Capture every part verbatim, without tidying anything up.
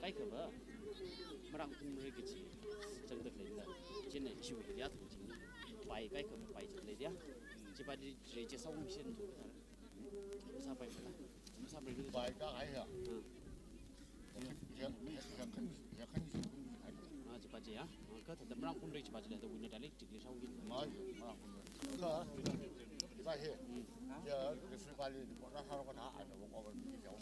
Kaikhava, marān phungmara kachi zangda khalei la, chieina chiwui liya thang ching, pai kaikhava pai chang lei diya. Chipa di reje sāung shin tu. Sāpai mala. Sāpai mala. Pai ka ai ya. Hmm. Ya, ya, ya kan, ya kan. Ah, chipa chi ya. Ah, kathāda marān phungmara chipa chi la da wui eina dialectic li sāung kin. Mai, marān phungmara. Ka, ka he. Hmm. Ya, ka sui pali, ko na haro ko na, ai, ko ko ya.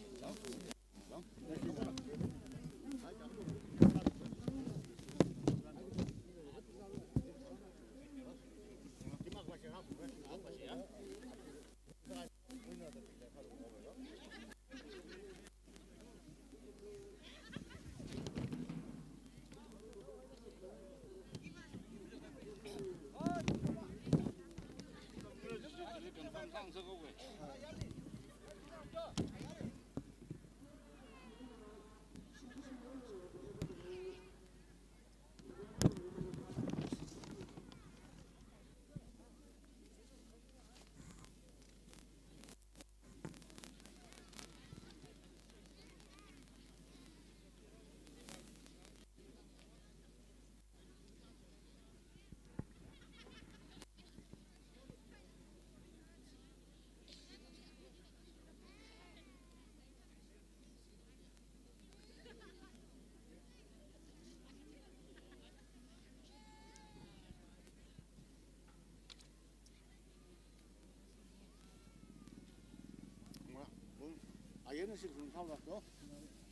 Ayana sik sung thau la to.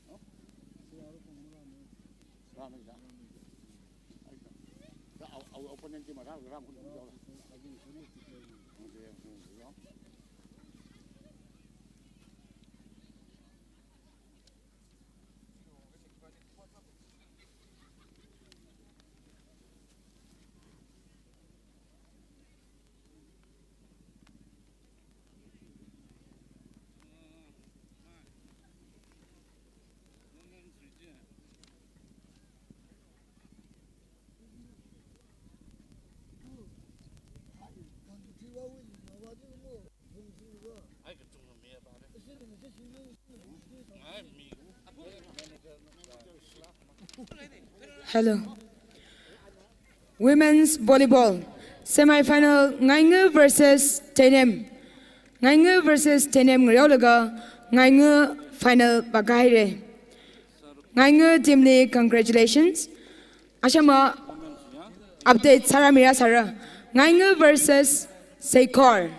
No? Rami da. Ai da. Da au, au opponent ma da ram kun da. Hello. Women's volleyball semi-final, Ngainga versus Teinem. Ngainga versus Teinem ngareolaga Ngainga final vākahai re. Ngainga team li congratulations. Ashama update sāra mira sāra. Ngainga versus Seikor.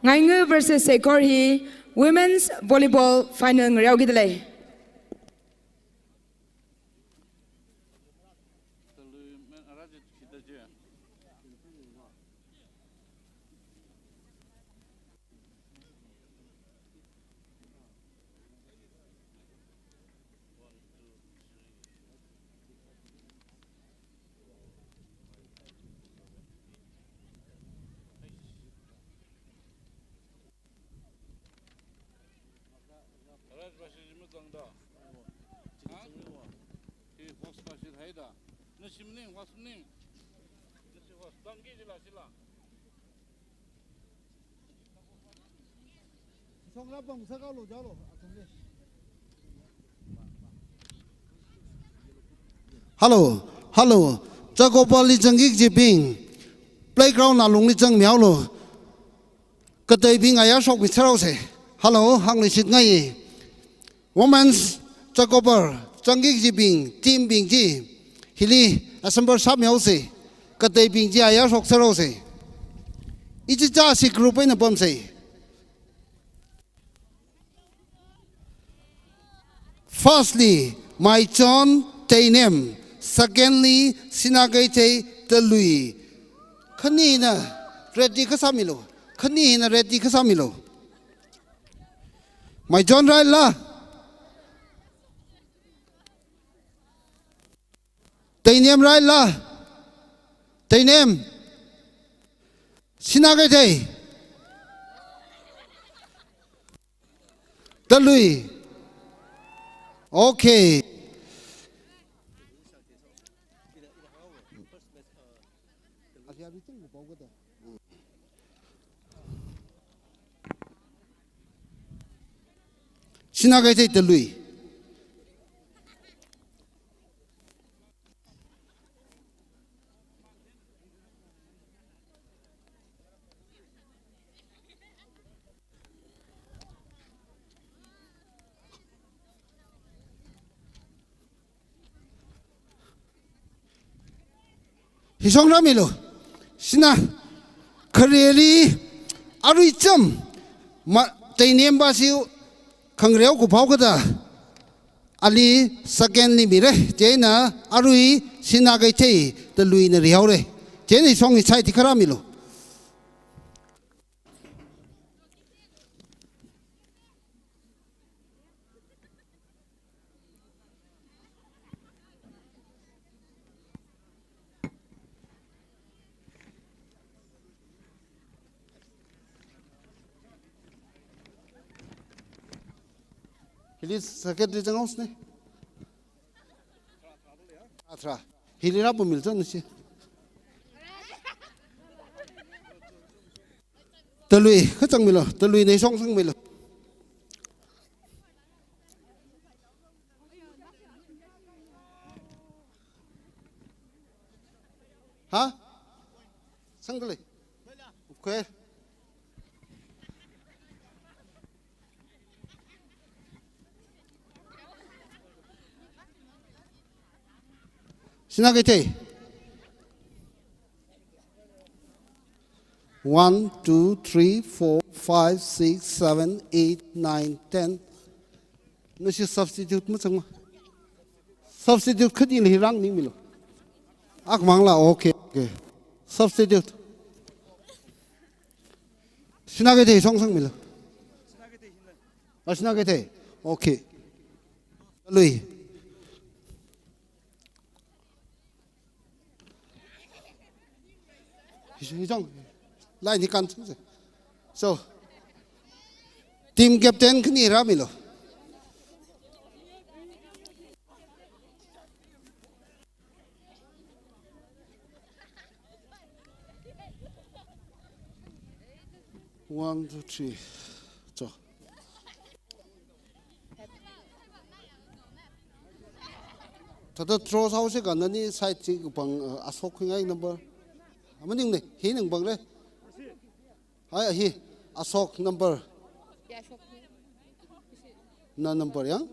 Ngainga versus Seikor hi women's volleyball final ngareokida lei. Rajbashi jima zangda. Ha? Hi host kashi thaida. Nashi maning, host maning. Nashi host. Zangki jila shila. Hello, hello. Chakopali zangki kajibing, playground alungli zangmihaolu. Kateibing ayar shokmi sāraose. Hello, hāngluishit ngai. Women's Chakopar zangki kajibing, team bing chi hili assemble sāmihaose. Kateibing chi ayar shok sāraose. Ichichā C group eina pamse. Firstly, Maichon Teinem. Secondly, Sinakeithei Talui. Khani hina ready kasāmilu. Khani hina ready kasāmilu. Maichon raila. Teinem raila. Teinem. Sina Keithei. Talui. Okay. Sina Keithei Talui. Hi shong rāmilu. Sina khareli arui cham ma tainemba siu khangreo kuphao kada ali second li mire. Chieina arui Sina Keithei Taluina rihaore. Chieina hi shong hi chai tikharā milu. Hili secretary chang house ne. Atra. Hili rāpamil chang nasi. Talui, kachang milu. Taluina hi shong sang milu. Ha? Sangkali. Okay. Sina Keithei. One, two, three, four, five, six, seven, eight, nine, ten. Nasi substitute mazangma. Substitute khatili hi rānganing milu. Akhamangla, okay, okay. Substitute. Sina Keithei shong sang milu. A Sina Keithei. Okay. Lui. Hi shong. Line hi kan chungse. So, team captain khani rāmilu. One, two, three. So. Thāda draw sāhaosi ka nani side chi kapang, uh, Ashok khuingai number. Amaning ne, hi ning pang re. Hai, hi, Ashok number. Na number yang?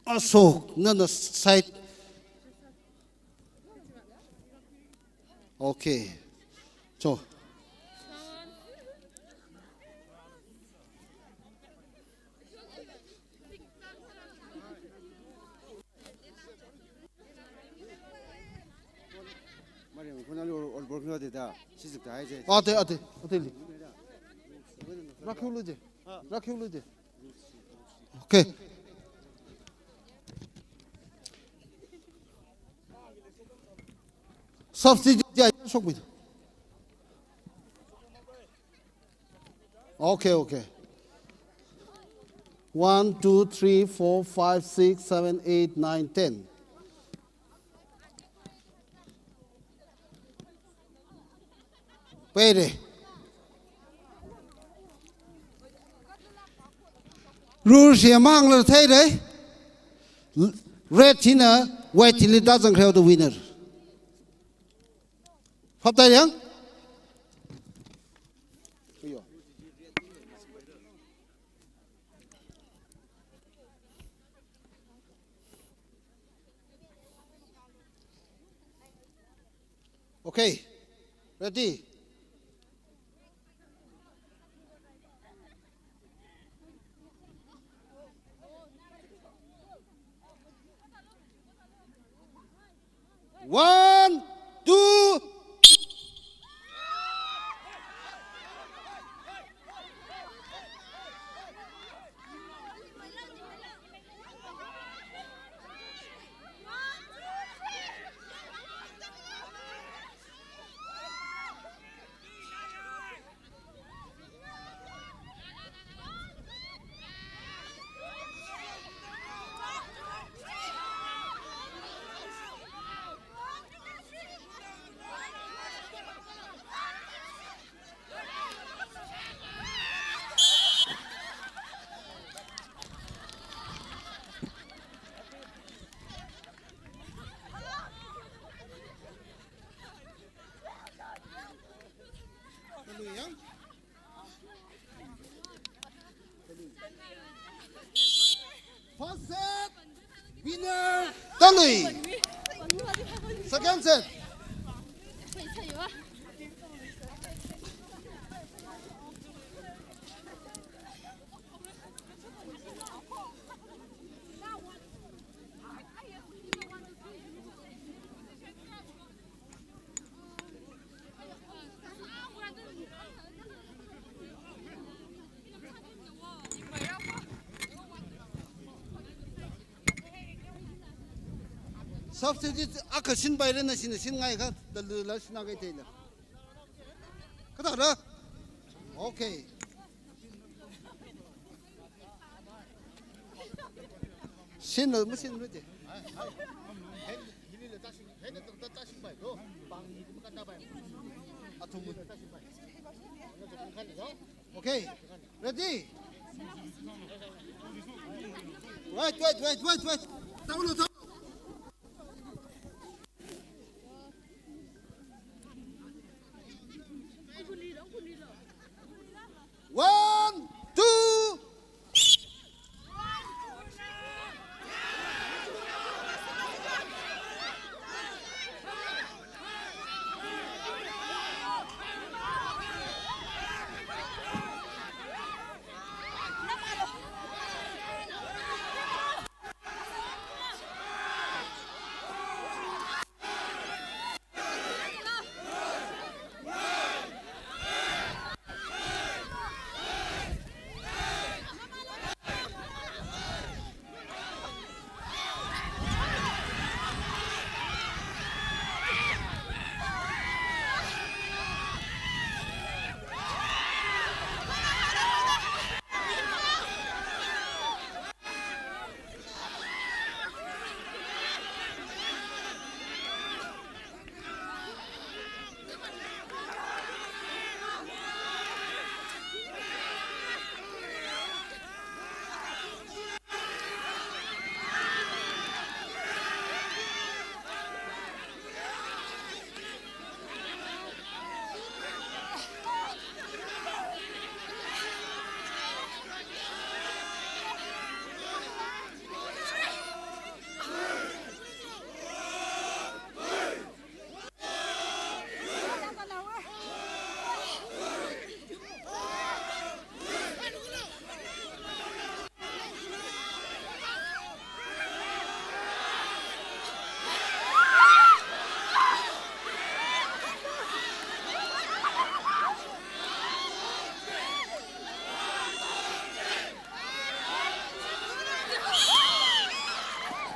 Ashok, nana side. Okay. So. Ate, ate, ate li. Rakhiulu je. Rakhiulu je. Okay. Substitute ja, shokmi. Okay, okay. One, two, three, four, five, six, seven, eight, nine, ten. Pere. Rule shi amang la thei re. Red hina white hili da zang khreo the winner. Phap tai yang? Okay. Ready? One, two. Second set. Substitute akha shinpaira, na shin, shinngai kha, dalila shinna kai theila. Kathāra? Okay. Shinlu, mashinlu te. Athum. Okay. Ready? Wait, wait, wait, wait, wait. Tawlu, tawlu. One, two.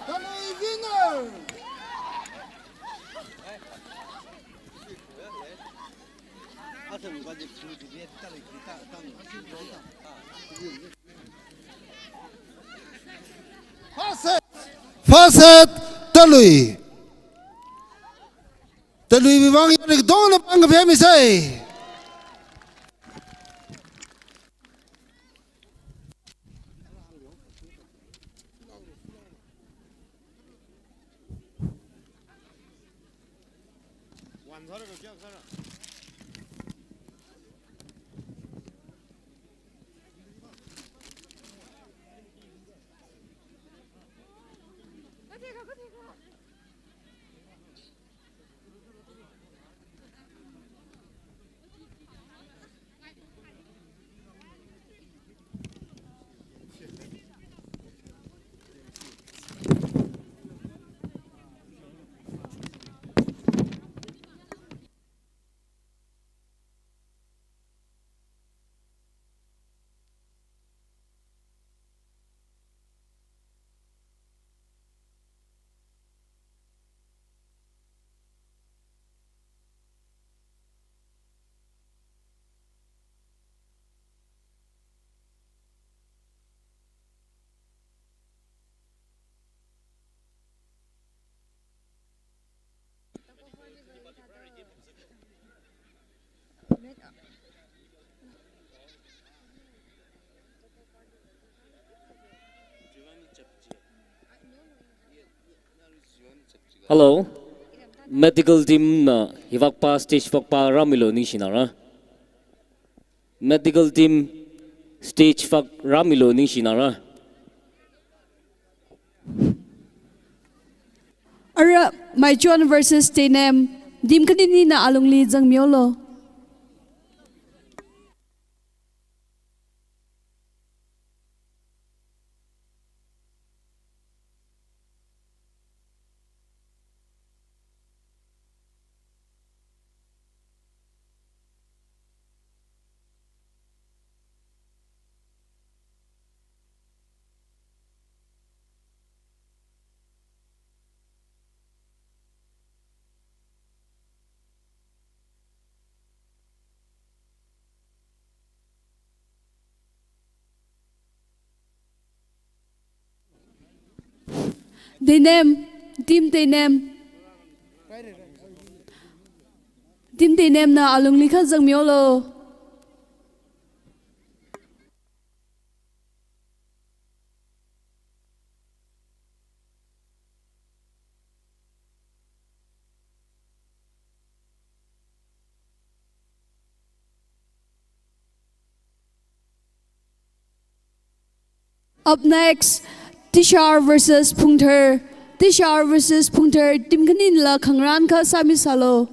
Dalui winner! First set. First set, Dalui. Daluiwui vang yangrik dongna pāng kaphā misai. Hello. Medical team na hivak pa stage vak pa rāmilu ningshinara. Medical team stage vak rāmilu ningshinara. Ara Maichon versus Teinem, team khaninina alungli zangmilu. Teinem, team Teinem. Team Teinemna alungli kha zangmilu. Up next, Tishar versus Phungthar. Tishar versus Phungthar, team khaninala khangarān kha sāmilu.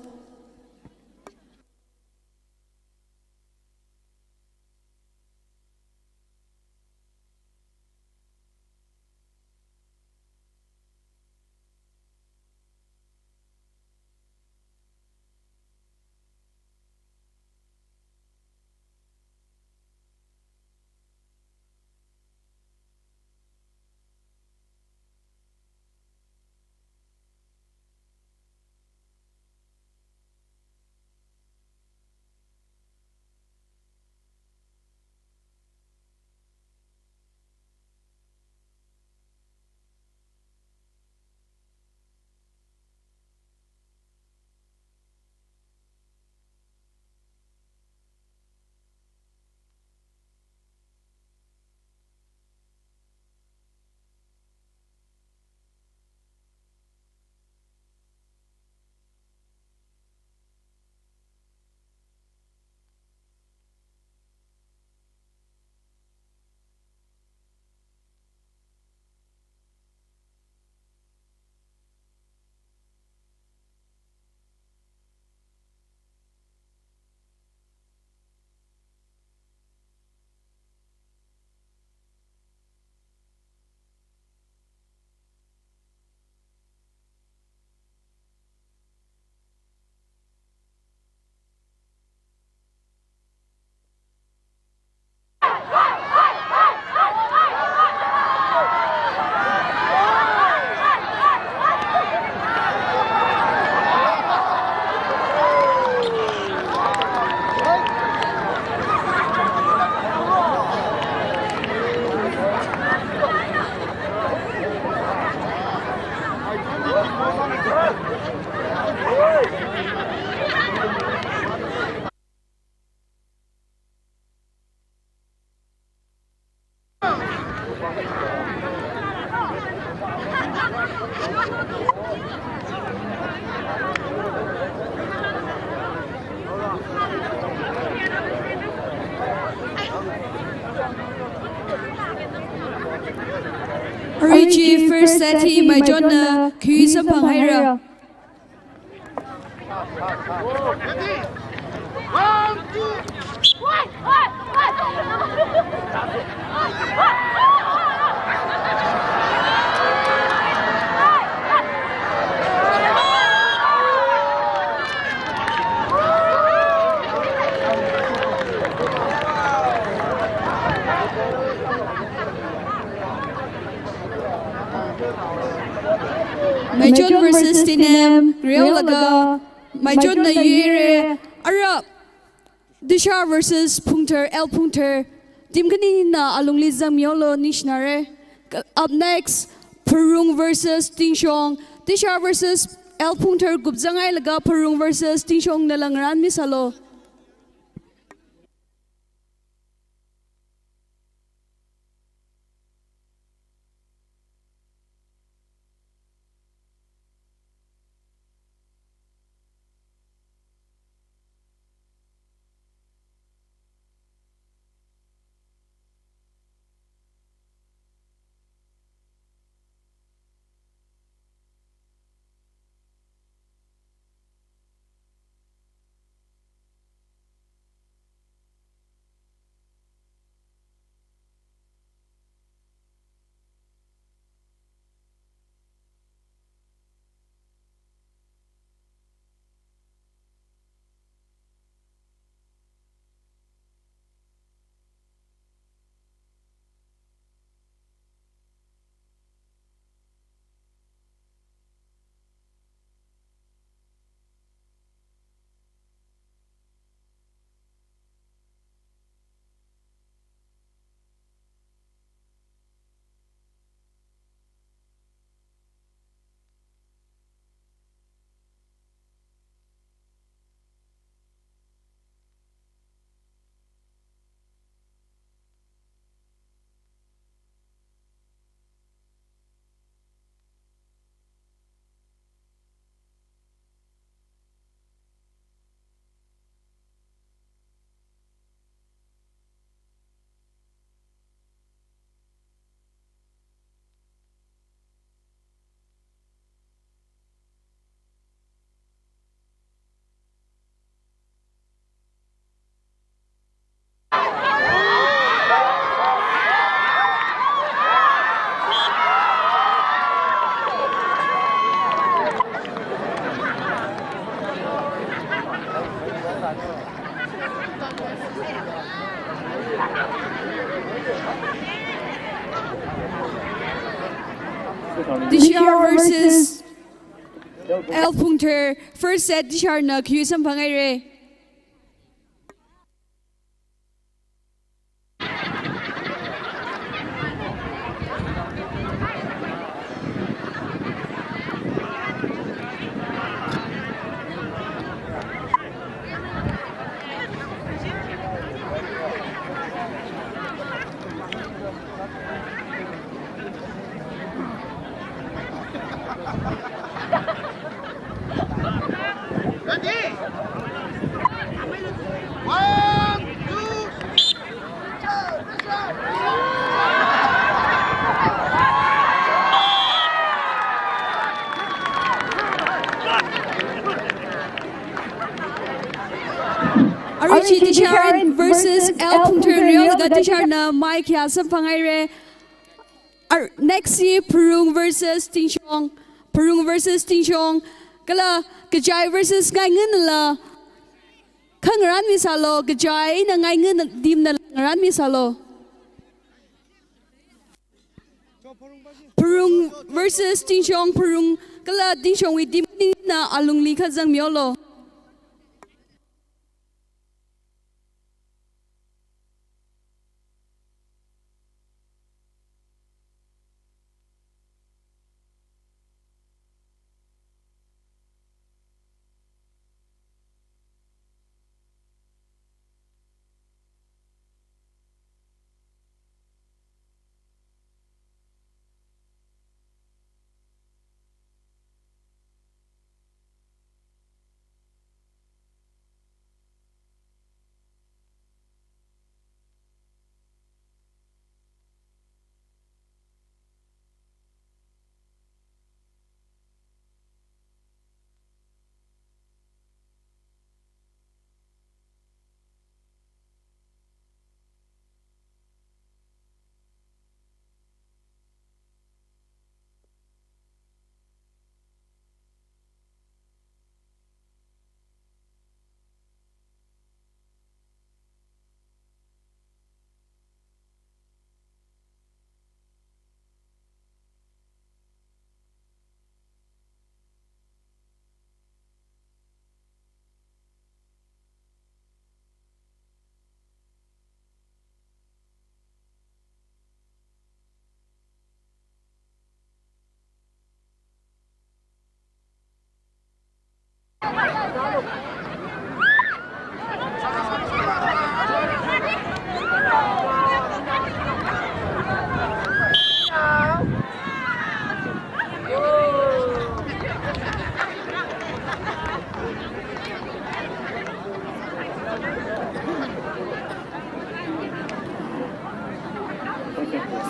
Arui chi first set hi Maichonna khui samphang haira. Maichon versus Teinem, reolaga, Maichonna yuire, ara, Tishar versus Phungthar, L Phungthar, team khanina alungli zangmilu, ningshinare. Up next, Pharung versus Tingshong, Tishar versus L Phungthar kupzang hailaga Pharung versus Tingshongna ngarānmilu. Dishar versus L Phungther, first set Disharna khayu samphanghaira. Ready? One, two, three. Arui chi Dishar versus L Phungther, L Phungther, Dishar na mai khayā samphanghaira. Ar, next hi Pharung versus Tingshong. Pharung versus Tingshong. Kala Kachai versus Ngainganala kha ngarānmisālu, Kachai eina Ngaingan team nala ngarānmisālu. Pharung versus Tingshong, Pharung kala Tingshongwui team nina alungli kha zangmilu.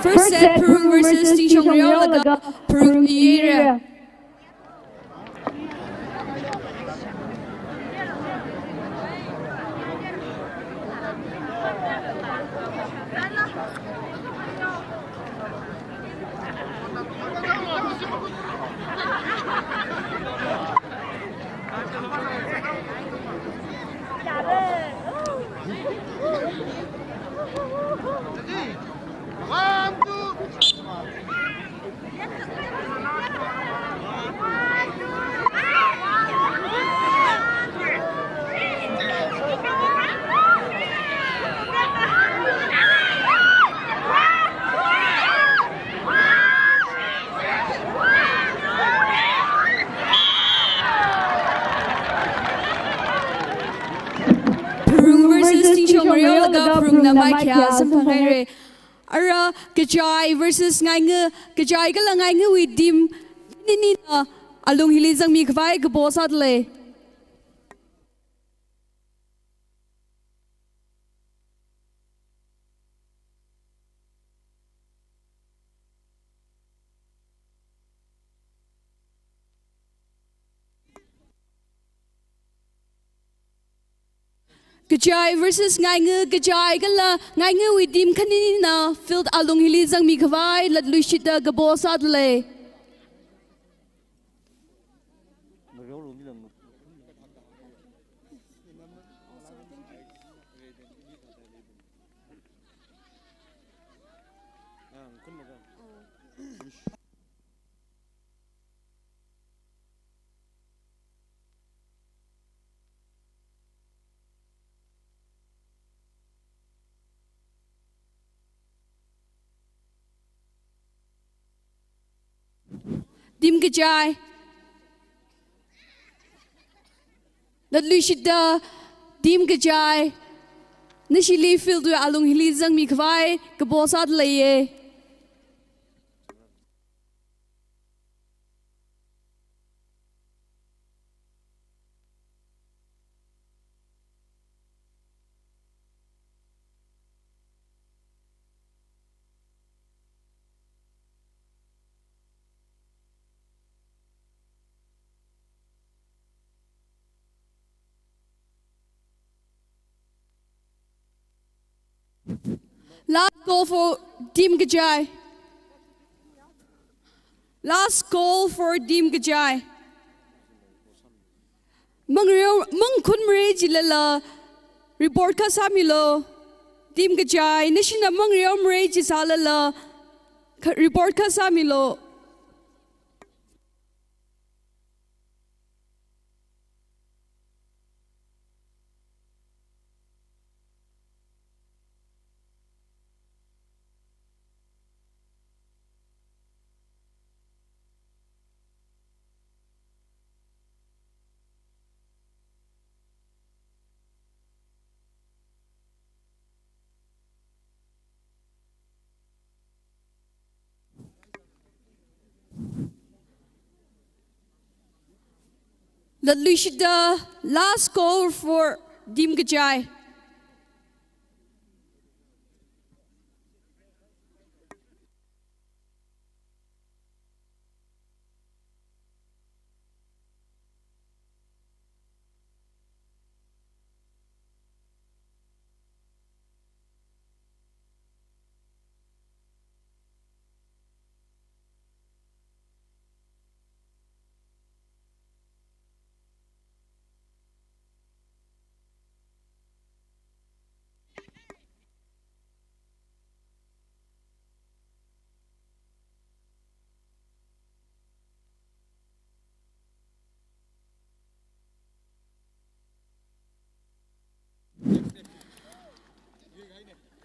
First set, Pharung versus Tingshong yaolaga Pharung yera. Pharung versus Tingshong yaolaga Pharungna mai khayā samphanghaira. Ara Kachai versus Ngainga, Kachai kala Ngaingawui team nini nina alung hili zangmi khavai kapo sādalei. Kachai versus Ngainga, Kachai kala Ngaingawui team khanini nina field alung hili zangmi khavai latluishita kapo sādalei. Team Kachai. Latluishitda Team Kachai, nashili field wui alung hili zangmi khavai kapo sāda leiye. Last call for Team Kachai. Last call for Team Kachai. Mangreo, mangkhun mare jilala report kha sāmilo. Team Kachai, nashina mangreo mare ji sālala kha-, report kha sāmilo. Latluishitda last call for Team Kachai.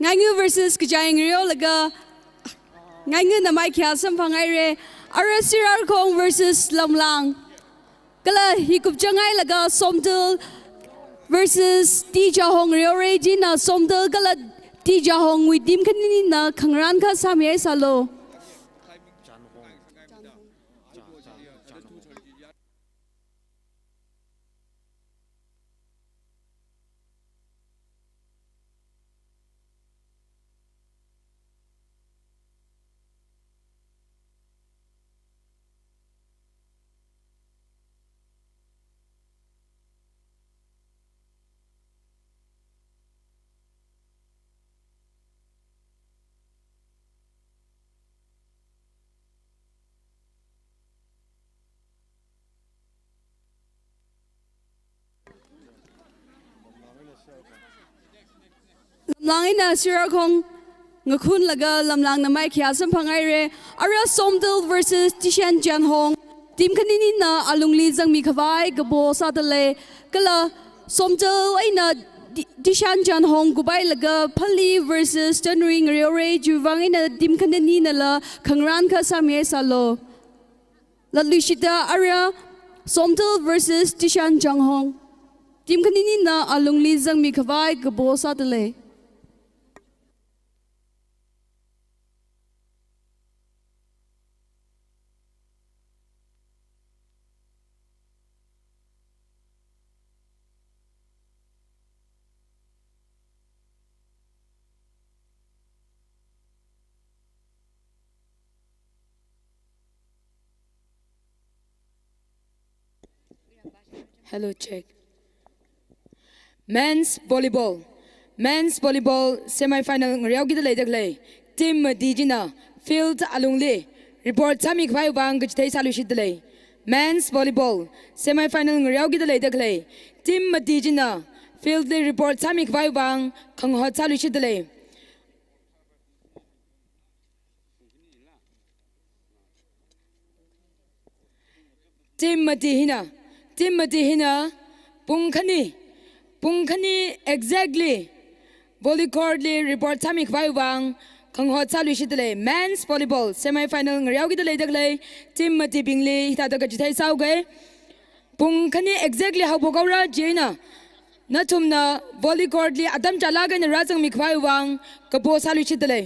Ngainga versus Kachai ngareolaga, Ngaingana maikhiya samphanghaire. Ara Sirarakhong versus Lamlang. Kala hi kupchang hailaga Somdal versus T Jahong ngareore, china Somdal kala T Jahong wui team khaninina khangarān kha sāmihaisālo. Lamlang eina Sirarakhong ngakhunlaga Lamlangna maikhiya samphanghaire. Ara Somdal versus Tishan Janhong. Team khaninina alungli zangmi khavai kapo sādalei. Kala Somdal eina Ti-, Tishan Janhong kuphailaga Phalli versus Tanring ngareore, chiwuivang eina team khanininala khangarān kha sāmihaisālo. Latluishitda ara Somdal versus Tishan Janhong. Team khaninina alungli zangmi khavai kapo sādalei. Hello, check. Men's volleyball. Men's volleyball semi-final ngareokida leidalei. Team mati china field alungli report sāmi khavai vang kachithei sāluishitdalei. Men's volleyball semi-final ngareokida leidalei. Team mati china field li report sāmi khavai vang khangahot sāluishitdalei. Team mati hina, team mati hina, pung khani, pung khani exactly volley court li report sāmi khavai vang khangahot sāluishitdalei. Men's volleyball semi-final ngareokida leidalei team matibingli hithāda kachithei sāuke. Pung khani exactly haophok haora chieina nathumna volley court li atam chālāk eina rāzangmi khavai vang kapo sāluishitdalei.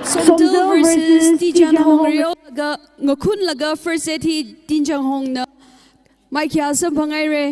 Somdal versus Tijan Hong ngareolaga, ngakhunlaga first set hi Tijan Hongna maikhayā samphanghaire.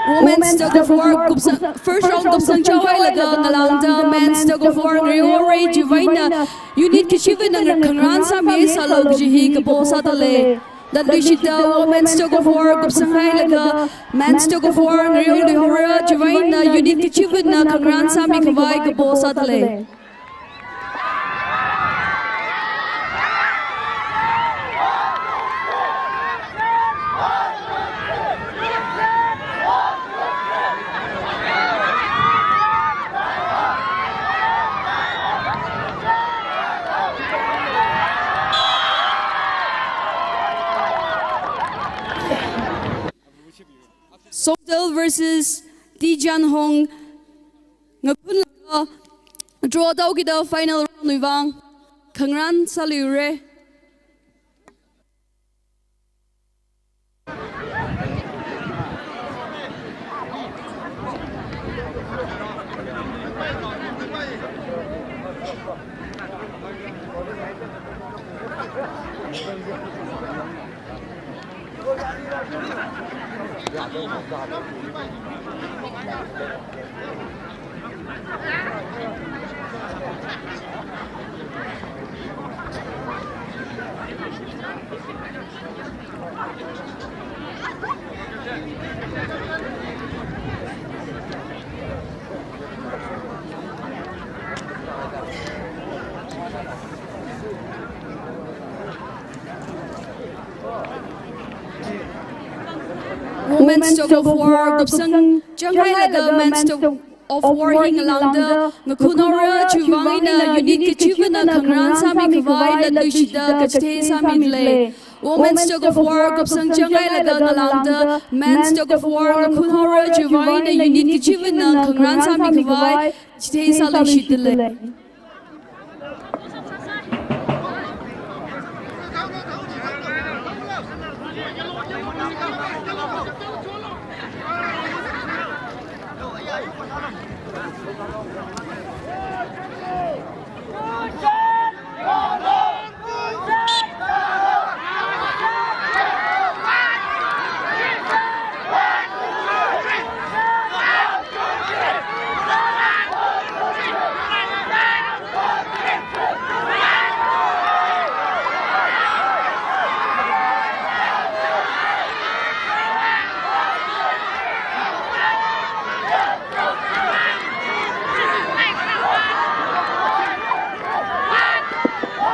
Women's tug of war kupsang, first round kupsang chāwailaga ngalāngda men's tug of war ngareohaora, chiwui eina unit kachivana khangarān sāmi sālu kaji hi kapo sādalei. Latluishitda women's tug of war kupsanghailaga men's tug of war ngareoluihaora, chiwui eina unit kachivana khangarān sāmi khavai kapo sādalei. Somdal versus Tijan Hong ngakhunlaga draw tāhaokida final round wui vang khangarān sāluihaora. Women's tug of war kupsang changhailaga men's tug of war hi ngalāngda ngakhunhaora, chiwui eina unit kachivana khangarān sāmi khavai latluishitda kachithei sāmidalei. Women's tug of war kupsang changhailaga ngalāngda men's tug of war ngakhunhaora, chiwui eina unit kachivana khangarān sāmi khavai chithei sāluishitdalei.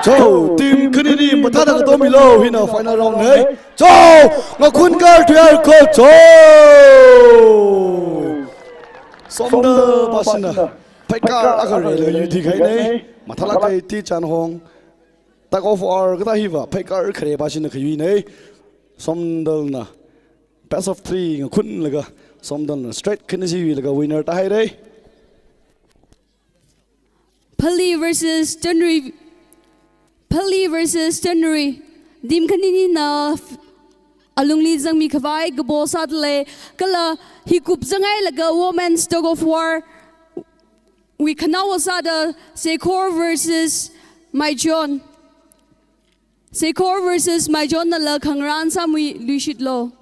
Cho, team khanili mathāda khatomilo, hina final round nei. Cho, Ngakhun Girl Thuiar ko cho. Somdal Pheikar akha rela yuithui kahainei. Mathālāk kahai Tichanhong. Tug of war kathā hiva pheikar kharepāshina khayuinei. Somdalna best of three ngakhunlaga, Somdalna straight khanisi yuilaga winner tāhairei. Phalli versus Tanrui. Phalli versus Tanrui. Team khaninina f-, alungli zangmi khavai kapo sādalei. Kala hi kupzanghailaga women's tug of war wui khanaowa sāda Seikhor versus Maichon. Seikhor versus Maichon nala khangarān sāmi luishitlo.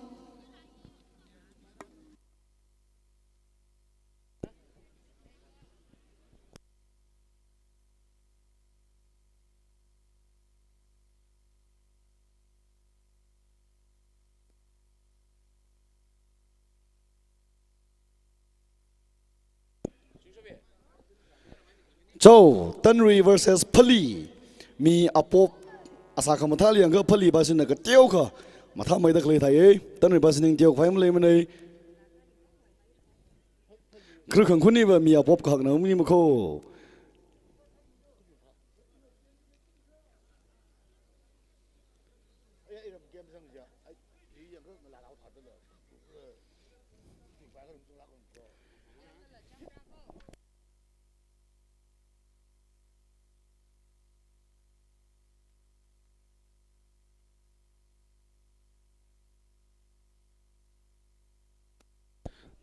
Cho, Tanrui versus Phalli. Mi apop asā khamathāli yangkha Phallipāshina kateokha mathāmeida khalei thāi. Tanruipāshi ning teokhavai maleimanei. Kru khangkhuniva mi apop kahakna umi makho.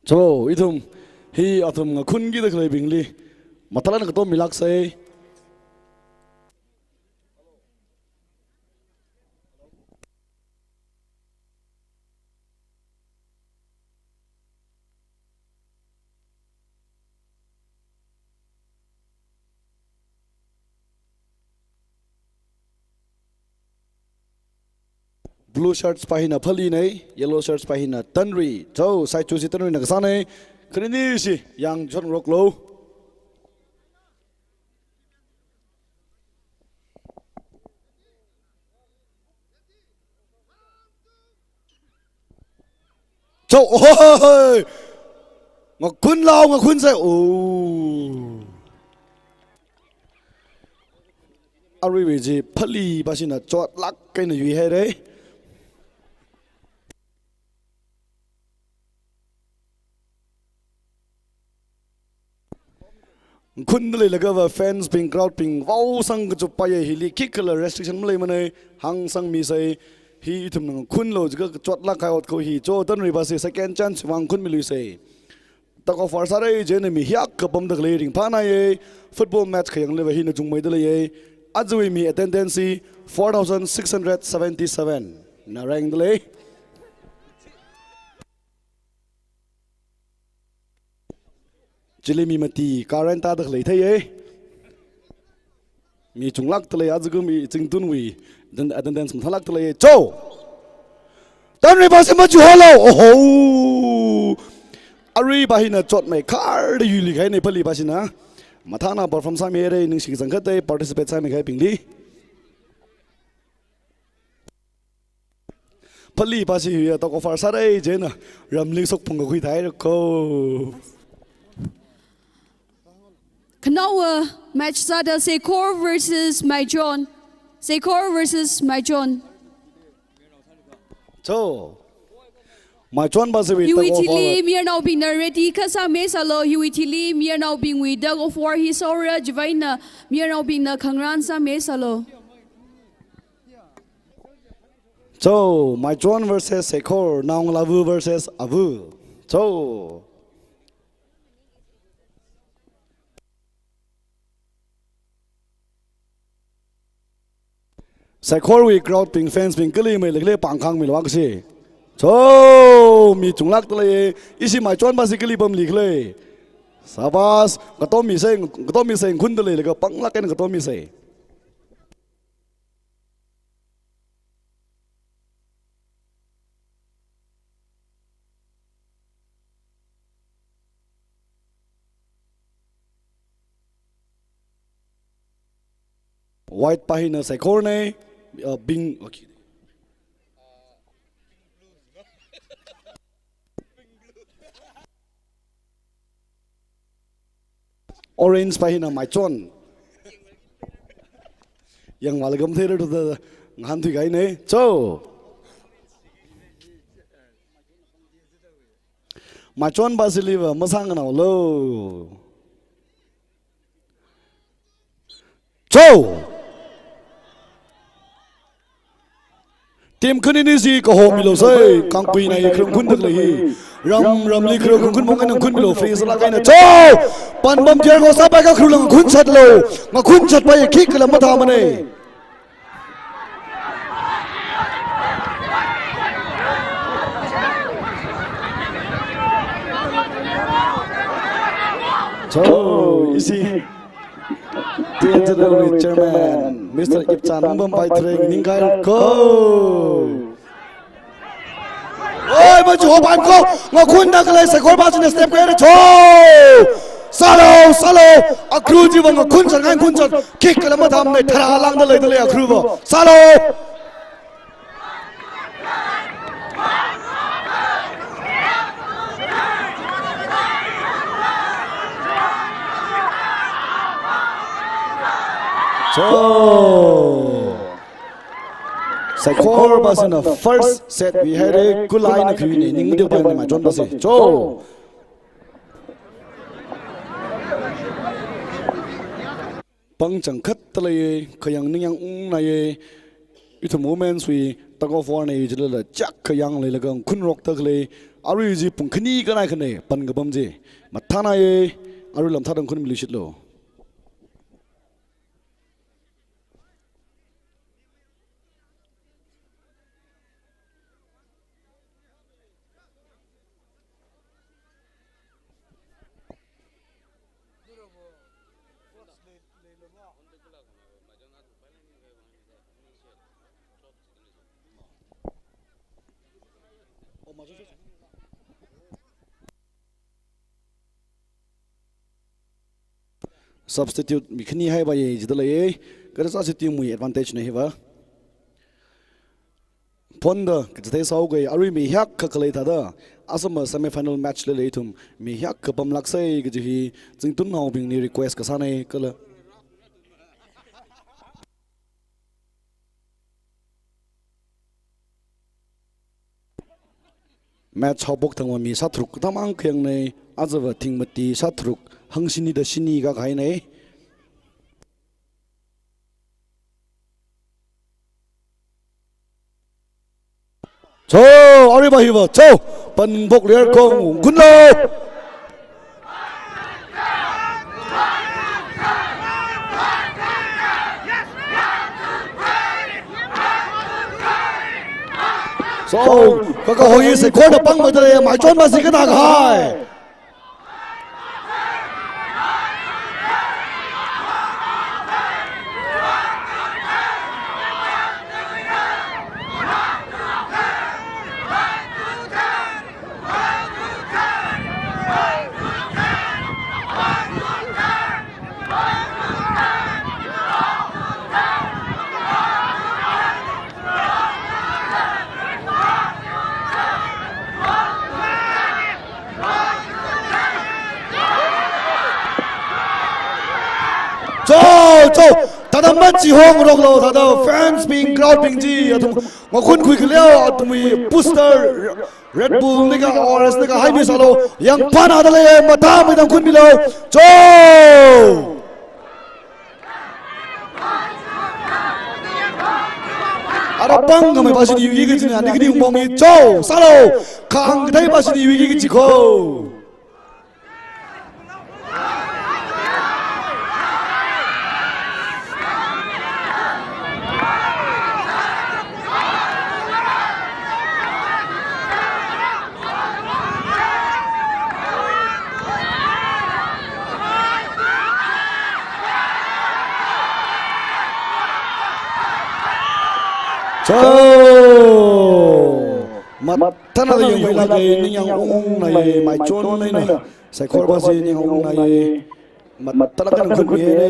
Cho, ithum hi athum ngakhunki da khaleibingli mathālāk eina katom milāksei. Blue shirts pā hina Phallinei, yellow shirts pā hina Tanrui. Cho, side two si Tanruina kasānei. Khaninishi yangchonroklo. Cho, ohoi! Ngakhunlo, ngakhunsei. Oh. Aruiwui chi Phallipāshina chotlāk eina yuihairei. Khunda leilagava fans bing, crowd bing vaosang kachup paiya, hili khikhala restriction maleimanei, hāngsangmisei. Hi ithumna ngakhunlo jiakha kachotlāk kahai ot kho hi. Cho, Tanruipāshi second chance vang khunmiluisei. Tug of war sārei chieina mi hiyākha pamda khalei ringphānaiya. Football match khayangliva hina chungmeida leiya. Ajawui mi attendance hi four thousand six hundred seventy-seven na rengda lei. Chili mi mati current tāda khalei theiya. Mi chunglākda lei, ajakum mi Zingtunwui attendance mathālākda lei. Cho! Tanruipāshi machuhalo. Oho! Aruipā hina chotmeikhar da yuiluikahainei Phallipāshina. Mathāna perform sāmihairei, ningshi kachangkhatta participate sāmikahaibingli. Phallipāshi hiya tug of war sārei chieina ramli shokphung kakhui thāhaira kho. Khanaowa match sāda Seikhor versus Maichon. Seikhor versus Maichon. Cho. Maichonpāshiwui tug of war. Hiwui thili mayarnaobingna ready kasā misālo. Hiwui thili mayarnaobingwui tug of war hi shaora, chiwui vang eina mayarnaobingna khangarān sā misālo. Cho, Maichon versus Seikhor, Naongalāva versus Ava. Cho. Seikhorwui crowd bing, fans bing kali meilei khala pāng khāngmilu akhashi. Cho, mi chunglākda lei, ishi Maichonpāshi kali pamli khala. Sabas, katommisei, katommisei, khunda leilaga pānglāk eina katommisei. White pā hina Seikhornei, uh, bing, okay. Orange pa hina Maichon. Yangvālaga matheirarda ngahānthuikahaina. Cho. Maichon pa chiliva masānganaolu. Cho. Team khanini chi kahomilu sai, Kangpuina i kharā ngakhun thāda lei hi. Ram ramli kharā ngakhun mong eina ngakhunmilu, free sālāk eina. Cho! Panpam tier ko sāpai ka kharā ngakhun chatlu. Ngakhun chatpai khikhala mathāmana. Cho, ishi. T N Z L chairman, Mister Ipchan Nungbam Paithreng ningkhaira ko. Oi, machu ho pam ko. Ngakhun da khalei Saikhor pa china step khaira cho. Sālu, sālu. Akharā chiva ngakhun chat, ngakhun chat. Khikhala mathāmana, tharā lāngda leida lei akharāva. Sālu. Cho. Saikhor pa china first set wui haira, kula eina khuiwui ning deu pa ni Maichon pa chi. Cho. Pangchang khatta lei, khayāng ningyāng ungnaiya, ithum women's wui tug of war na jilala chak khayāng leilaga ngakhunrokta khalei, arui chi pung khani kanai khanei, pan kapam chi. Mathānaiya, arui lam thāda ngakhunmilu shitlu. Substitute mi khani haipaiya jida leiya. Kha sāsi team wui advantage na hiva. Phonda kachithei sāhaoga, arui mi hiyākha khalei thāda, asama semi final match lei lei ithum, mi hiyākha pamlāksei kaji hi Zingtunhaobingli request kasāna kala. Match haophok thangva mi shātharuk katamang khayāngna, ajava thing mati shātharuk hangshini da shini kakahaina. Cho, arui pa hiva, cho, panphok ler kong, ngakhunlu. So, kakahoi Saikhor da pangmeida lei, Maichon pa chi kathā kahai. Cho, cho, thāda machihongroklu, thāda fans bing, crowd bing chi, athum ngakhun khuikhaleo, athumwui booster, Red Bull nika, O R S nika, haimi sālu, yangphānada lei, mathāmeida ngakhunmilu, cho! Ara pangkhamei pa chili yuiki kachina, ani khani ungpong mi cho, sālu, khangkathei pa chili yuiki kachi ko. Cho! Mathānada yangkhuilaga ningyāng ungnaiya, Maichon eina Saikhor pa chi ningyāng ungnaiya. Mathālāk eina ngakhunmihaira.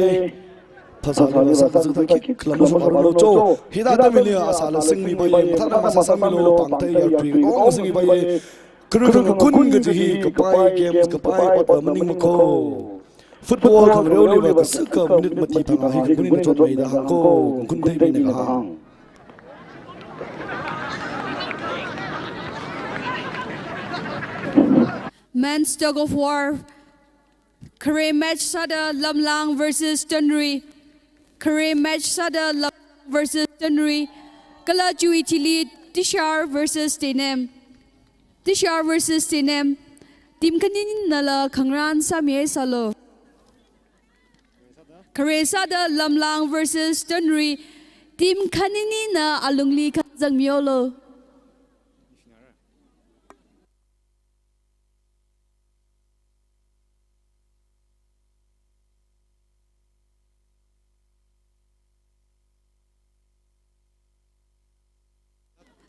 Phasā lila sā kazak thāki khalam sum arlo cho. Hithāda mili asāla singmipaiya, mathāda masāsāmilu, pāng thei yarpri katong singmipaiya. Kharā ngakhun kaji hi kapai games, kapai otva maningmako. Football khangareoliva kasaka minute mati phangā hi khankhunin chotmeida hāngko, khankhuin theimina kahāng. Men's tug of war. Khare match sāda Lamlang versus Tanrui. Khare match sāda Lamlang versus Tanrui. Kala chiwui thili Tishar versus Teinem. Tishar versus Teinem. Team khani ninala khangarān sāmihaisālu. Khare sāda Lamlang versus Tanrui. Team khani nina alungli kazang mihaolu.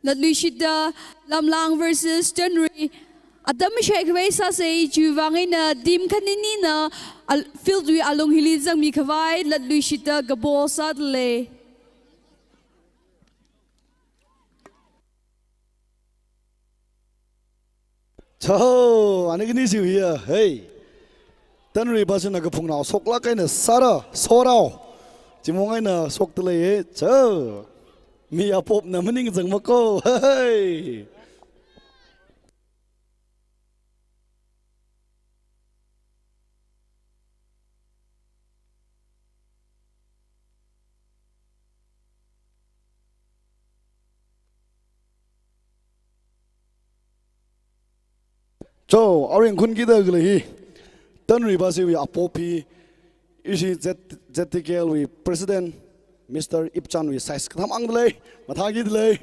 Latluishitda Lamlang versus Tanrui. Atam mashai khavai sāsei, chiwui vang eina team khani nina al-, field wui alung hili zangmi khavai latluishitda kapo sādalei. Chao, ani khani siu hiya, hey. Tanrui pasina kaphungnao shoklāk eina sāra, shorao. Chimong eina shokdalei, hey, chao. Mi apopna maning zangmako, hey. Chao, arui khankhunkida khalei hi Tanrui pasiwui apop hi, ishi Z-, Z T K L wui President, Mister Ipchanwui size katham angdalei, mathākidalei.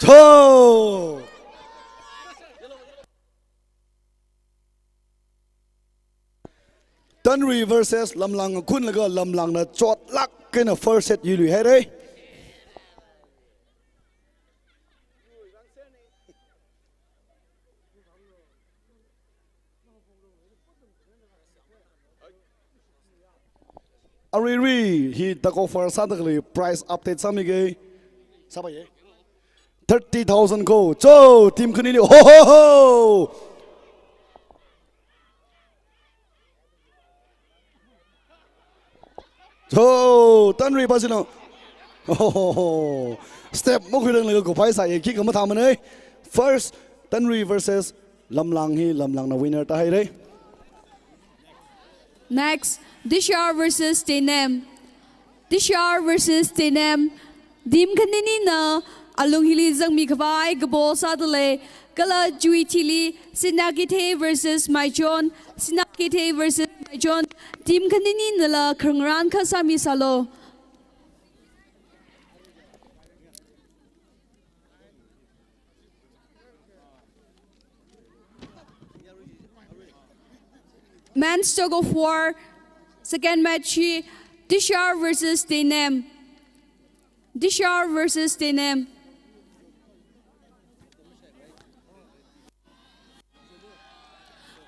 Chao! Tanrui versus Lamlang khankhuinlaga Lamlangna chotlāk eina first set yuiluihaira. Aruirui hi tug of war sāda khalei prize update sāmige. Sāpaiye. Thirty thousand ko. Chao, team khanili. Ho, ho, ho! Chao, Tanrui pasina. Oh, step makhuiranglaga kuphai sāye, kick kamathāmana. First, Tanrui versus Lamlang hi Lamlangna winner tāhaira. Next, Tishar versus Teinem. Tishar versus Teinem. Team khanina alung hili zangmi khavai kapo sādalei. Kala chiwui thili Sinakithei versus Maichon. Sinakithei versus Maichon. Team khani ninala khangarān kha sāmisālu. Men's tug of war, second match hi Tishar versus Teinem. Tishar versus Teinem.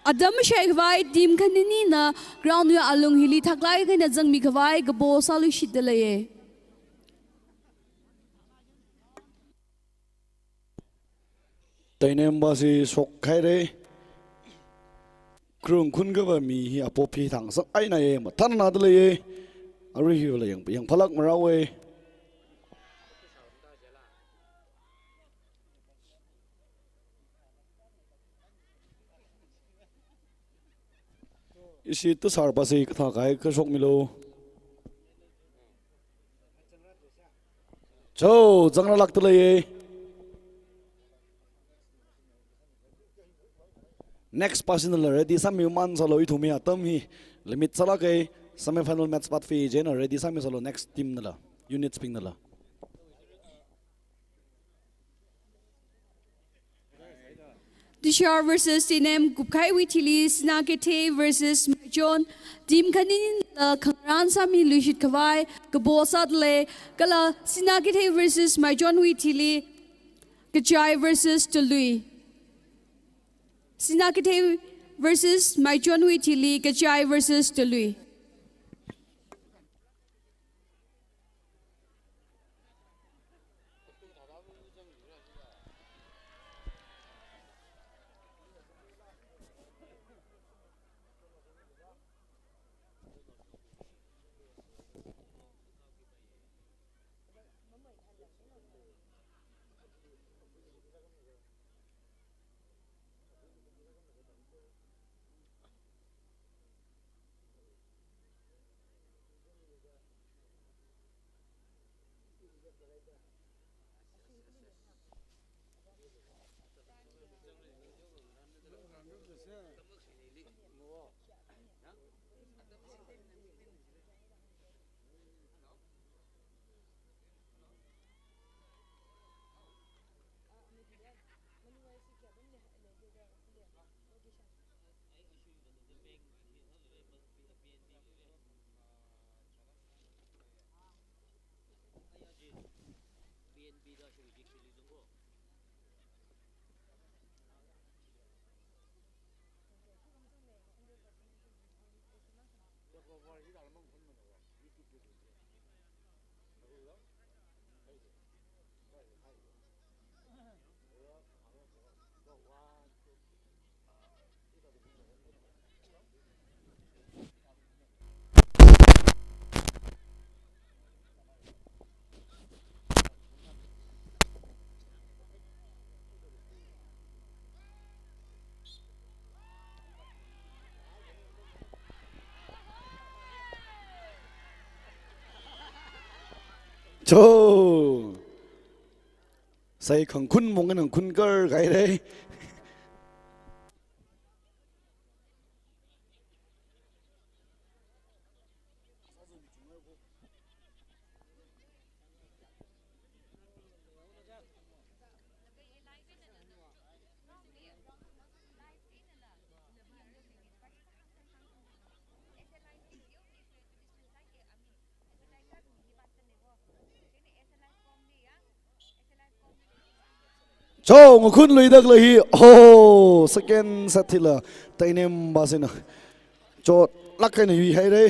Atam mashai khavai team khanina ground wui alung hili thaklāk eina zangmi khavai kapo sāluishitdaleiye. Teinem pasi shokhaira. Khankhunkava mi hi apop hi thangsak eina ye, mathānna dalei ye. Arui hivala yang, yangphalāk marao ye. Ishi Tishar pasi kathā kahai kashok milu. Chao, zangralākdalei ye. Next pasinala ready sāmiman sālu, ithumwui atam hi limit sālāka, semi final match vātfei chieina ready sāmisālu next team nala, units bingnala. Tishar versus Teinem kupkhaiwui thili Sinakeithei versus Maichon, team khaninala khangarān sāmiluishit khavai kapo sādalei, kala Sinakeithei versus Maichonwui thili Kachai versus Talui. Sinakeithei versus Maichonwui thili Kachai versus Talui. Cho. Sai khangkhun mong nang khun kar kai dai. Cho, ngakhun luida khalei hi, oh, second set hila, Teinem basina. Chotlāk eina yuihai dai.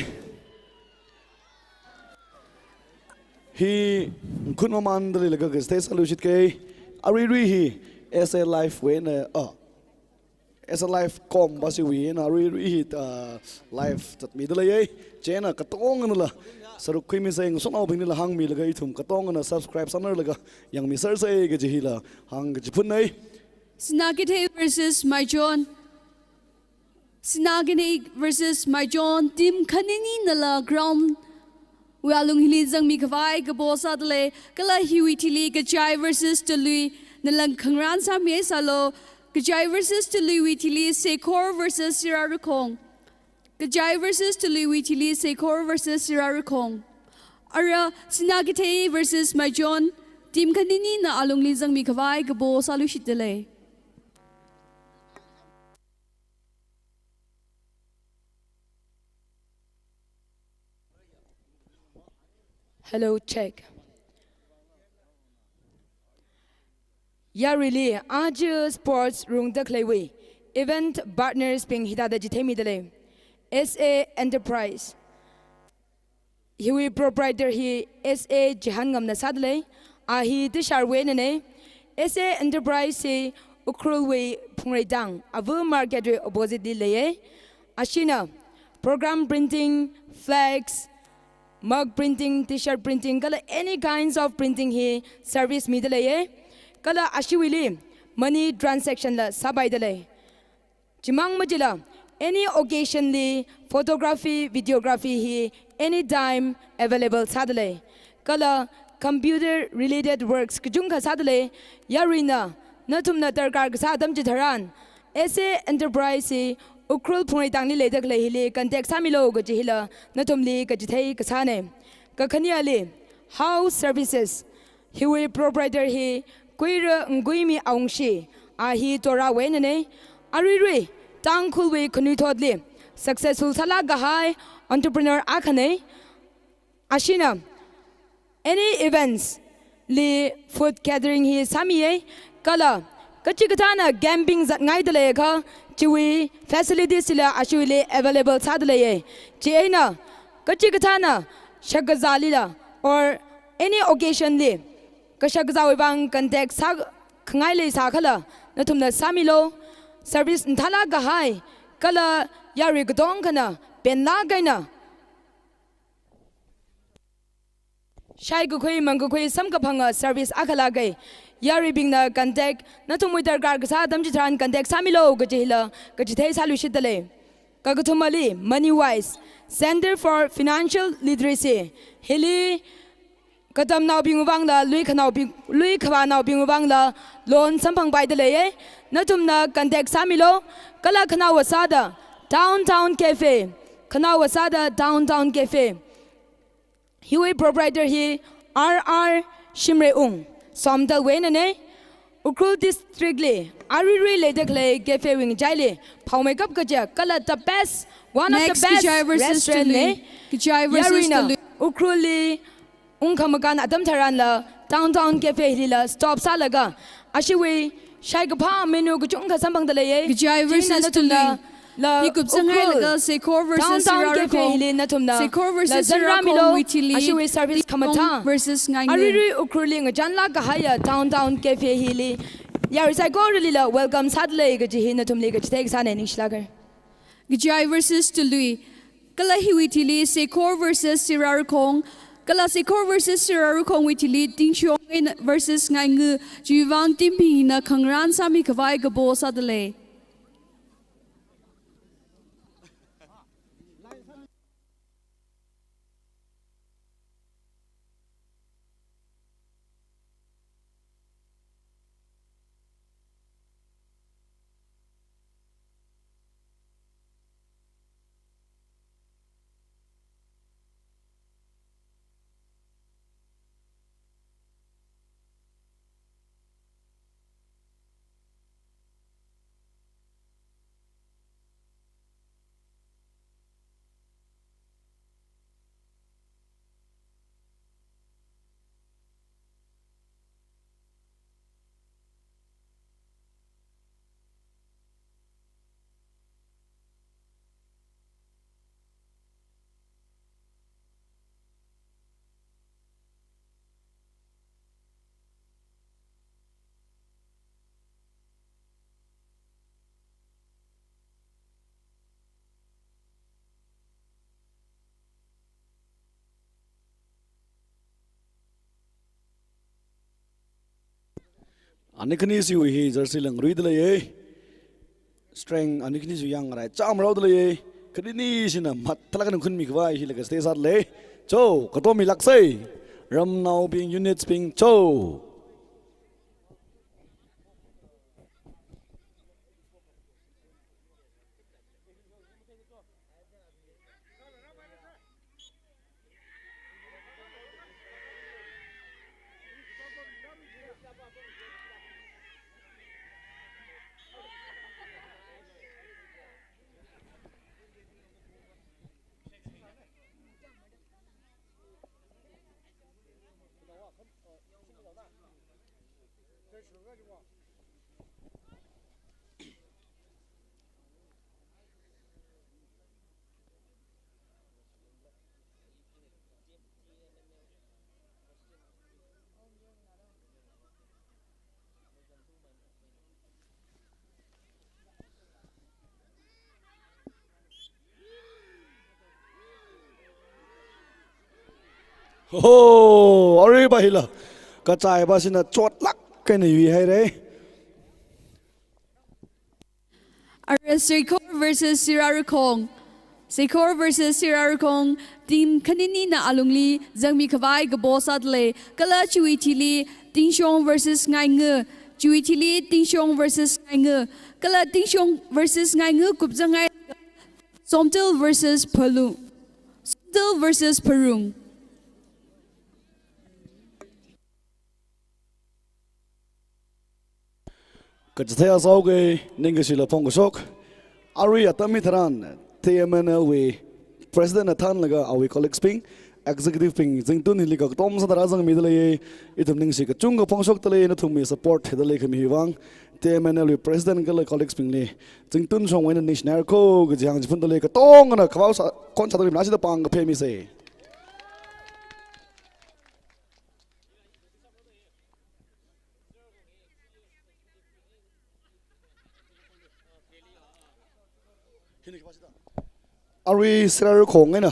Hi, ngakhun mamānda leilaga stage sāluishit kei. Aruirui hi, S A Live wui eina, ah, S A Live kom basiwui eina aruirui hi, ah, live zatmida leiya. Chieina katonganala sāruk khuimisei, ngasotnaobingnila hāngmilaga ithum katongana subscribe sānarlaga yangmisersei kaji hila hāngkachiphun nei. Sinakeithei versus Maichon. Sinakeithei versus Maichon, team khanininala ground wui alung hili zangmi khavai kapo sādalei, kala hiwui thili Kachai versus Talui, nala khangarān sāmi sālu. Kachai versus Taluiwui thili Seikhor versus Sirarakhong. Kachai versus Taluiwui thili Seikhor versus Sirarakhong. Ara Sinakeithei versus Maichon, team khaninina alungli zangmi khavai kapo sāluishitdalei. Hello, check. Yaruili, aja sports rungda khaleiwui event partners bing hithāda chitheimidalei. S A Enterprise. Hiwui proprietor hi S A Chihangamna sādalei, a hi Tisharwui einanei. S A Enterprise hi Ukhrulwui Phungreitang, Ava Market wui opposite li leiya. Ashina, program printing, flags, mug printing, T-shirt printing, kala any kinds of printing hi service mida leiya. Kala ashiwuili money transaction la sāpaida lei. Chimang machila, any occasion li photography, videography hi anytime available sādalei. Kala computer related works kachungkha sādalei. Yaruina, nathumna darkar kasā atam chitharan, S A Enterprise hi Ukhrul Phungreitangli leida khalei hili contact sāmilu kaji hila nathumli kachithei kasānei. Kakhaneli, house services. Hiwui proprietor hi Kuira Nguimi Awungshi. A hi Torah wui einana. Aruirui Tangkhulwui khanuithotli successful sālāk kahai entrepreneur akhana. Ashina any events li food catering hi sāmiya, kala kachikathāna camping zatngaida leiakha, chiwui facilities chila ashiwuili available sāda leiya. Chieina kachikathāna shakazālila or any occasion li kashakazāwui vang contact sākhangai leisākhala, nathumna sāmilu. Service mathālāk kahai kala yarui katongkhana penlāk eina shaikakhui mangkakhui samkaphanga service akhala kai. Yaruibingna contact, nathumwui darkar kasā atam chitharan contact sāmilu kaji hila kachithei sāluishitda lei. Kakathumali MoneyWise, Center for Financial Literacy. Hili katamnaobingwui vangla, lui khanaobing, lui khavānaobingwui vangla loan samphangpaida leiya. Nathumna contact sāmilu. Kala khanaowa sāda Downtown Cafe, khanaowa sāda Downtown Cafe. Hiwui proprietor hi R R Shimreiung, Somdalwui einana. Ukhrul District li aruirui leida khalei cafe wui ngachaili phaomeikap kaja kala the best, one of the Next, best Kachai versus restaurant Tului. na. Kachai versus Yaruina Tului. Ukhrulli ungkhamakān atam tharanla Downtown Cafe hilila stop sālaga ashiwui shaikaphā menu kachungkha samphangda leiya. Kachai Chieina versus nathumna Tului. la Hi kupzanghailaga Ukhrul Sekor versus Downtown Cafe Sirarakhong. hili nathumna Sekor la versus zanrāmilu. Sirarakhongwui thili ashiwui service Tingshong khamathā versus Ngainga. Aruirui Ukhrulli ngachānlāk kahaiya Downtown Cafe hili yarui saikoralila welcome sāda lei kaji hi nathumli kachithei kasāna, ningshilāk haira. Kachai versus Tului. Kala hiwui thili Sekor versus Sirarakhong. Kala Sekor versus Sirarakhongwui thili Tingshong versus Ngainga. Chiwui vang teambingna khangarān sāmikhavai kapo sāda lei. Ani khani ishiwui hi jersey la ngaruida leiya. Strength ani khani ishiwui yang ngaraichāmaraoda leiya. Khanini ishina mathālāk eina khunmikhavai hila kachithei sāda lei. Cho, katomilāksa. Ramnaobing, units bing, cho. Ho, aruiva hila kachaiva shina chotlāk eina yuihaira. Ara Sekor versus Sirarakhong. Sekor versus Sirarakhong, team khaninina alungli zangmikhavai kapo sāda lei. Kala chiwui thili Tingshong versus Ngainga. Chiwui thili Tingshong versus Ngainga. Kala Tingshong versus Ngainga kupzanghai Somdal versus Phalung. Somdal versus Pharung. Kachithei sāhaoga, ningkashila phongkashok. Arui atam hitharan, T M N L wui President na thānlaga awui colleagues bing, executive bing, zingtun hili katom sāda rāzangmida leiya, ithum ningshi kachungkha phongshokda lei, nathumwui support hithāda leikhami hiwui vang, T M N L wui President kala colleagues bingli, zingtun shongwui eina ningshinai ko, kaji hāngchiphunda lei, katongana khavao sā, khon sāda rimna shida pāng kaphemisa. Arui Sera Rakhong eina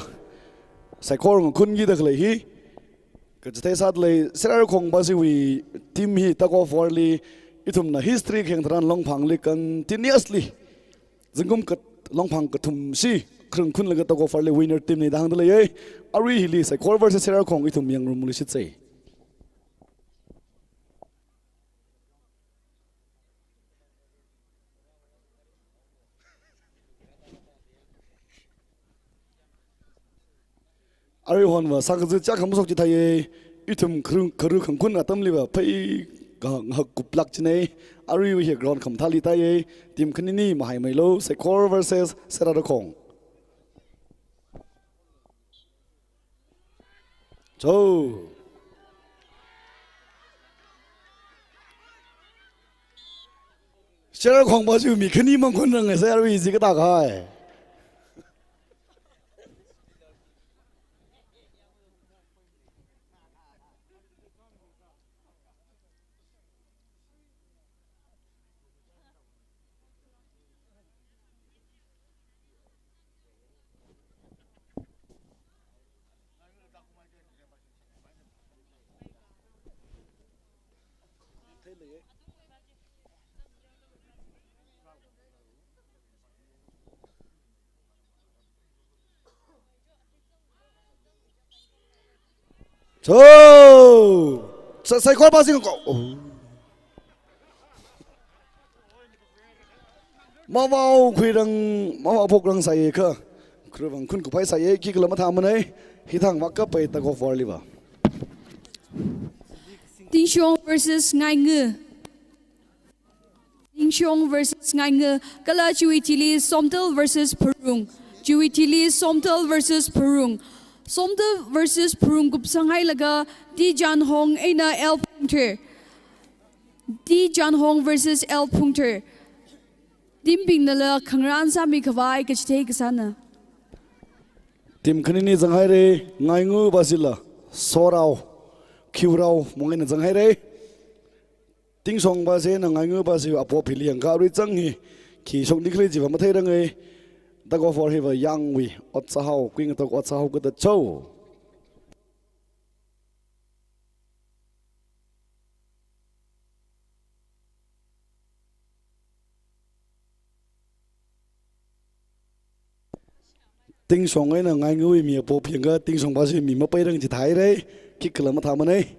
saikora ngakhunki da khalei hi, kachithei sāda lei. Sera Rakhong basiwui team hi tug of war li ithumna history khayang tharan Longphangli continuously zingkum kat-, Longphang kathumshi kharing khunlaga tug of war li winner team na da hāngda leiya. Arui hili saikora versus Sera Rakhong ithum yangrumlu shitsai. Aruihonva sākazā chākha masok chithāya, ithum kharu, kharu khangkhun atamliva phei ka ngahak kuplak chinai, aruiva hi ground khamathāli tāya, team khanini mahaimeilu, saikora versus Sera Rakhong. Cho. Sera Rakhong basiwui mi khani mang khunranga, sāyarwui zi kathā kahai. Cho! Sa-, saikora basi ngako. Oh. Mavao khuirang, mavao phokrang sāyakha. Kharu vang khun kuphai sāya, khikhala mathāmanei. Hithāng vākapai tug of war liva. Tingshong versus Ngainga. Tingshong versus Ngainga, kala chiwui thili Somdal versus Pharung. Chiwui thili Somdal versus Pharung. Somdal versus Pharung kupsanghailaga, T Janhong eina L Phungther. T Janhong versus L Phungther. Team bingnala khangarān sāmi khavai kachithei kasāna. Team khanini zanghaira, Ngainga basila, Sorao, Khiurao, mong eina zanghaira. Tingshong basi eina Ngainga basi apop hili yangkha arui chang hi, khi shokni khalei chiva matheiranga, tug of war hiva yangwui, ot sāhao, khuingatok ot sāhao kathā cho. Tingshong eina Ngaingawui mi apop yangkha, Tingshong basi mi mapairang chithāhaira, khikhala mathāmanei.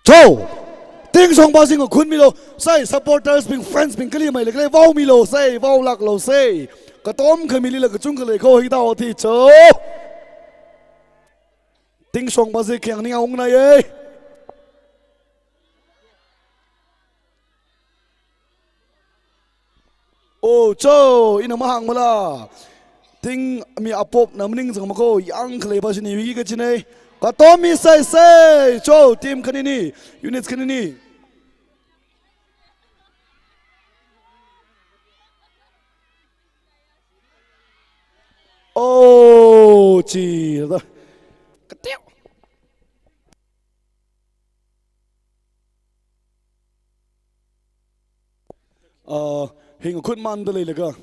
Cho! Tingshong basi ngakhunmilu, sai supporters bing, fans bing kali mai le kali vaomilu, sai vaolaklu sai. Katom khamilila kachungkha lei kho hithāda ot hi cho. Tingshong basi khayang ning aungnaiya. Oh, cho, ina mahāngmala. Ting mi apopna maning zangmakho, yangkhalei basi niwiki kachinei. Katom mi sai sai, cho, team khanini, units khanini. Oh, chi, da. Katiu. Ah, hi ngakhunmanda leilaga.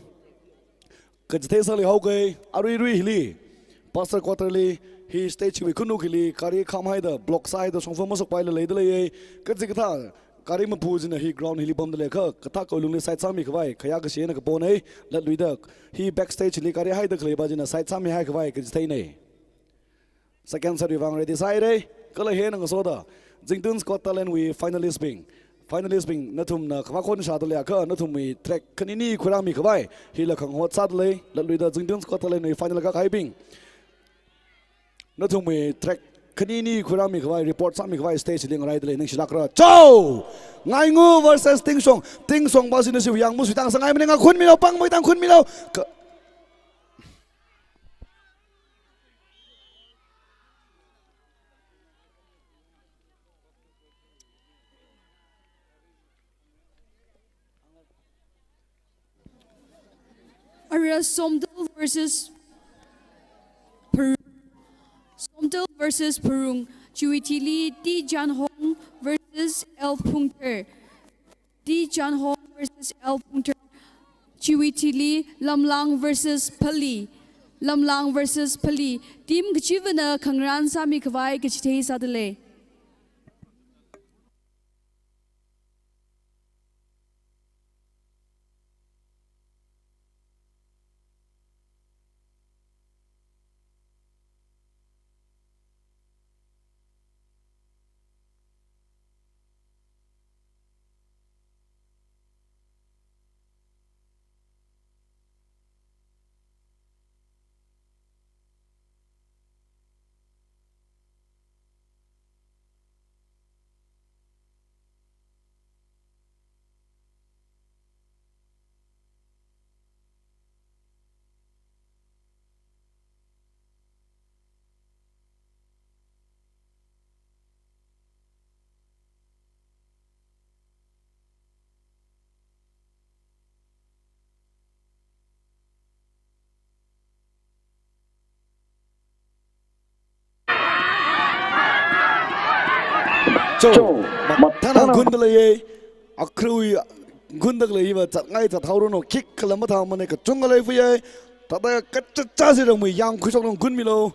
Kachithei sāli haoga, aruirui hili. Pastor quarter li, hi stage wui khanuk hili, gari khamhaida, block sāhaida, shongfa masokpaila leida leiya. Kachikathā, Gari mapu china hi ground hili pamda lei kha, kathak kaulungli side sāmi khavai, khayā kashi eina kaponei, latluida hi backstage li gari haida khalei pa china side sāmihai khavai kachitheina. Second set wui vang ready sāhaira, kala hina ngasoda Zingtun's Got Talent wui finalist bing. Finalist bing nathumna khamakhon shāda leiakha nathumwui track khanini khuirāmi khavai, hila khangahot sāda lei, latluida Zingtun's Got Talent wui final kākahai bing. Nathumwui track khanini khuirāmi khavai, report sāmi khavai stage li ngaraida lei, ningshilākra. Chao! Ngaingu versus Tingshong. Tingshong pa china siwui yangmu sui tang sāngai maninga khunmilo, pang mai tang khunmilo. Ka- Ara Somdal versus Pharung. Somdal versus Pharung. Chiwui thili T Janhong versus L Phungther. T Janhong versus L Phungther. Chiwui thili Lamlang versus Phali. Lamlang versus Phali. Team kachivana khangarān sāmi khavai kachithei sāda lei. Chao, mathāna gundaleiya, akhruwui gundalei iva zatngai zathaoranu, kick kala mathāmana kachungkha leifuya, thāda kachacha si rāmui yangkhuishoklu gunmilo.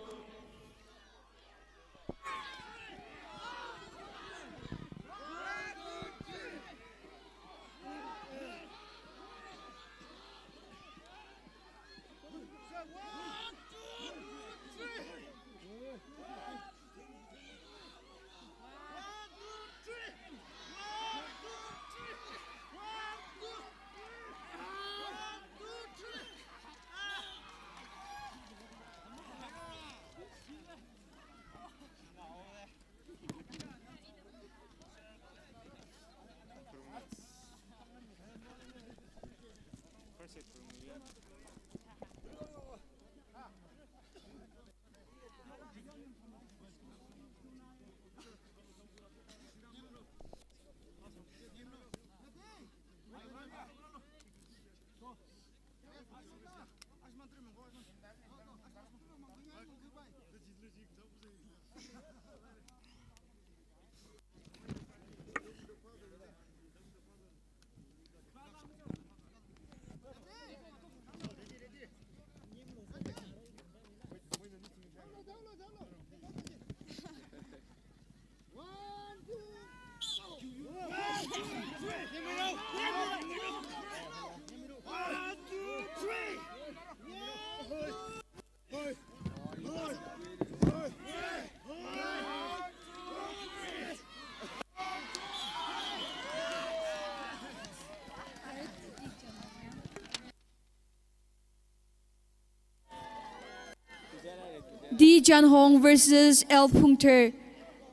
D Janhong versus L Phungther.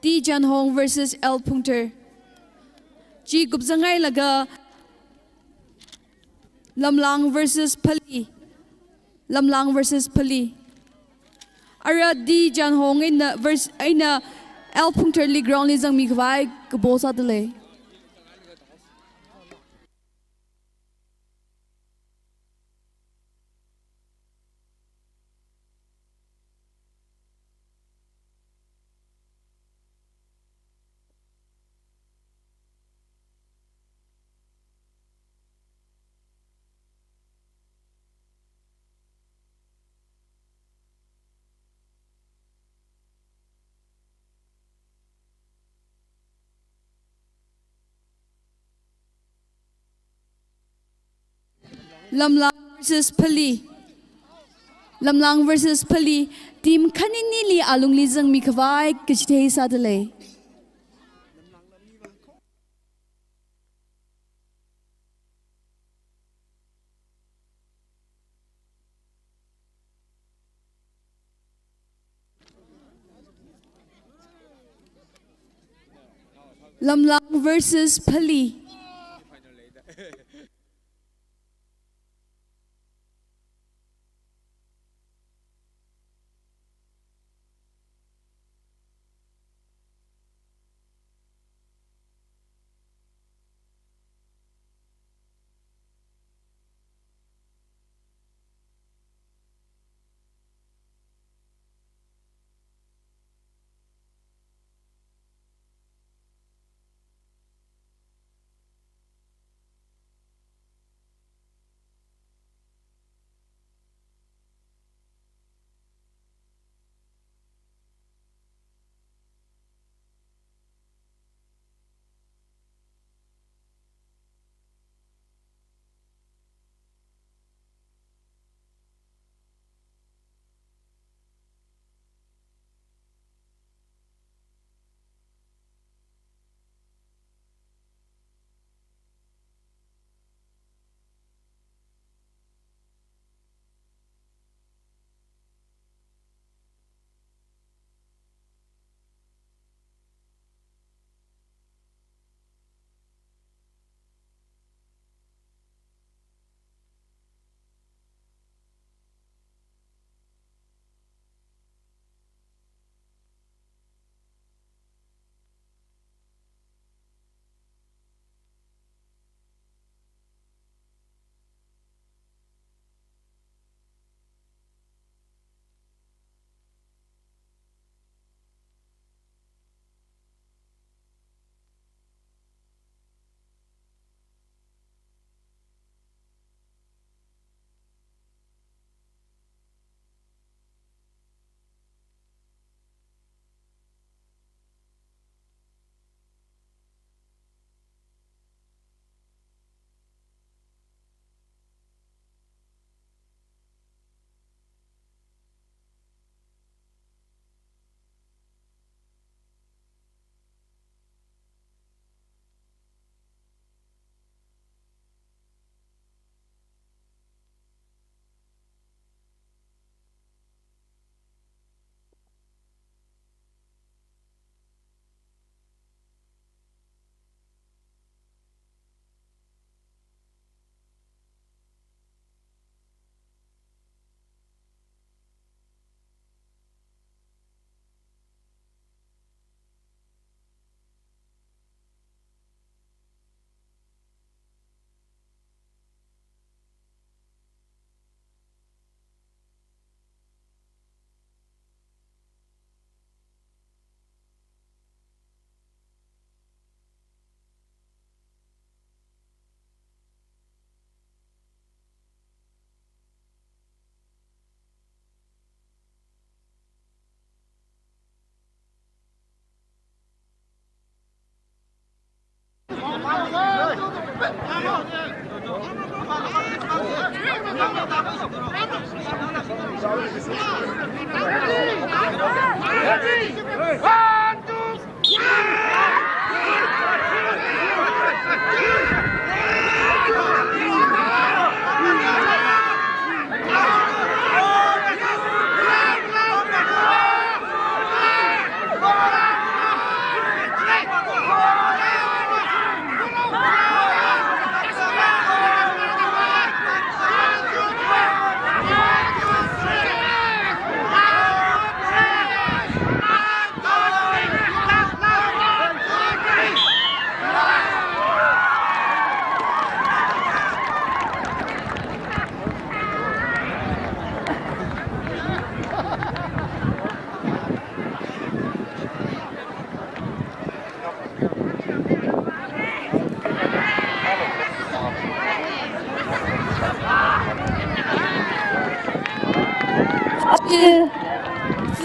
D Janhong versus L Phungther. Chi kupzanghailaga Lamlang versus Phali. Lamlang versus Phali. Ara D Janhong eina vers-, eina L Phungther li ground li zangmi khavai kapo sāda lei. Lamlang versus Pali. Lamlang versus Pali. Team khaninili alungli zangmi khavai kachithei sādalei. Lamlang versus Pali.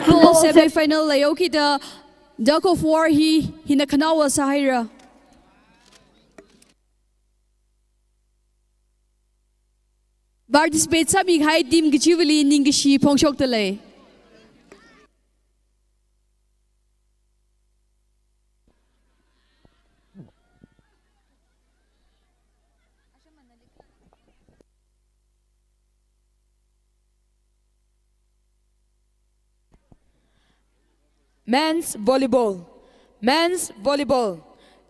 Football semi-final leihaokida, tug of war hi, hina khanaowa sāhaira. Participate sāmikahai team kachivali ningkashi phongshokdalei. Men's volleyball. Men's volleyball.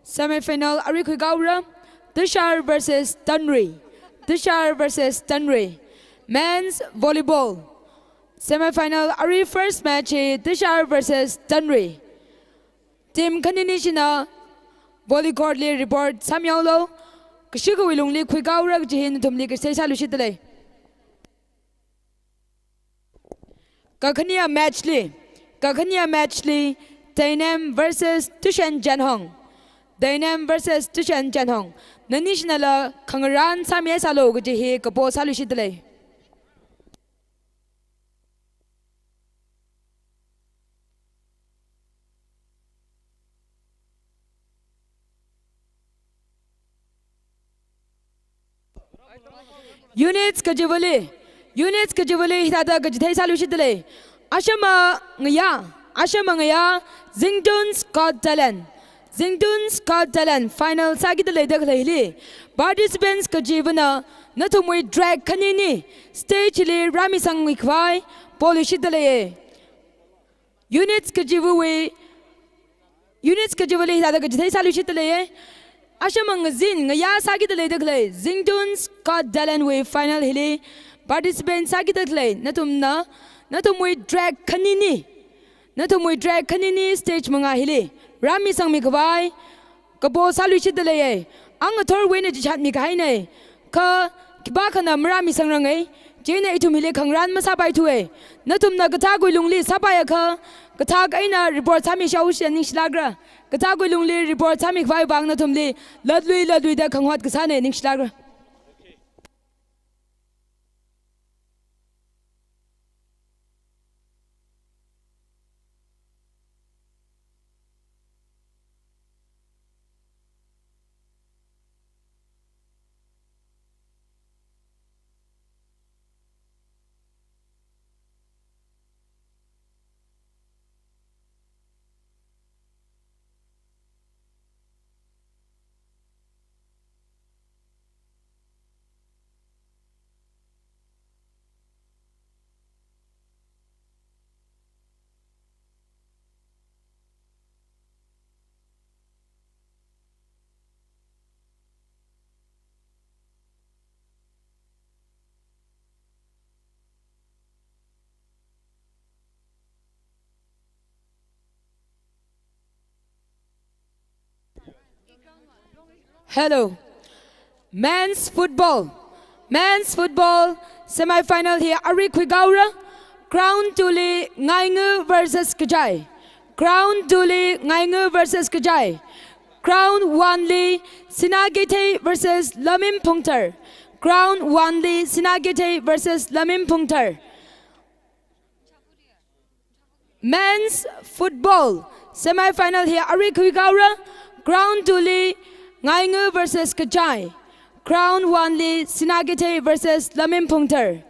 Semi-final arui khuikahaora. Tushar versus Tanri. Tushar versus Tanri. Men's volleyball. Semi-final arui first match hi Tushar versus Tanri. Team khanini china volley court li report sāmihaolu. Kashikawui lungli khuikahaora kaji hi nathumli kachithei sāluishitdalei. Kakhane match li, kakhane match li, Tainem versus Tushen Janhong. Tainem versus Tushen Janhong. Nani shinala khangarān sāmihaisālu kaji hi kapo sāluishitdalei. Units kachivali, units kachivali hithāda kachithei sāluishitdalei. Ashama ngayā, ashama ngayā, Zingtun's Got Talent. Zingtun's Got Talent final sākida leida khaleili. Participants kachivana, nathumwui track khanini stage li rāmisangmikhavai poluishitdalei. Units kachivawui, units kachivali hithāda kachithei sāluishitdalei. Ashama ngazin ngayā sākida leida khalei Zingtun's Got Talent wui final hili participate sākida khalei nathumna, nathumwui track khanini, nathumwui track khanini stage mangā hili rāmisangmikhavai kapo sāluishitdalei. Ang athorwui eina chichatmikahaina. Kha khipākhana marāmisangrangai. Chieina ithum hili khangarān masāpaithu. Nathumna kathākwui lungli sāpaiakha, kathāk eina report sāmishaoshi ningshilākra. Kathākwui lungli report sāmikhavai vang nathumli latlui latluida khangahot kasāna, ningshilākra. Hello. Men's football. Men's football semi-final hi arui khuikaura. Ground two li Ngaingu versus Kachai. Ground two li Ngaingu versus Kachai. Ground one li Sinakeithei versus Lamim Phungthar. Ground one li Sinakeithei versus Lamim Phungthar. Men's football semi-final hi arui khuikaura. Ground two li Ngaingu versus Kachai. Ground one li Sinakeithei versus Lamim Phungthar.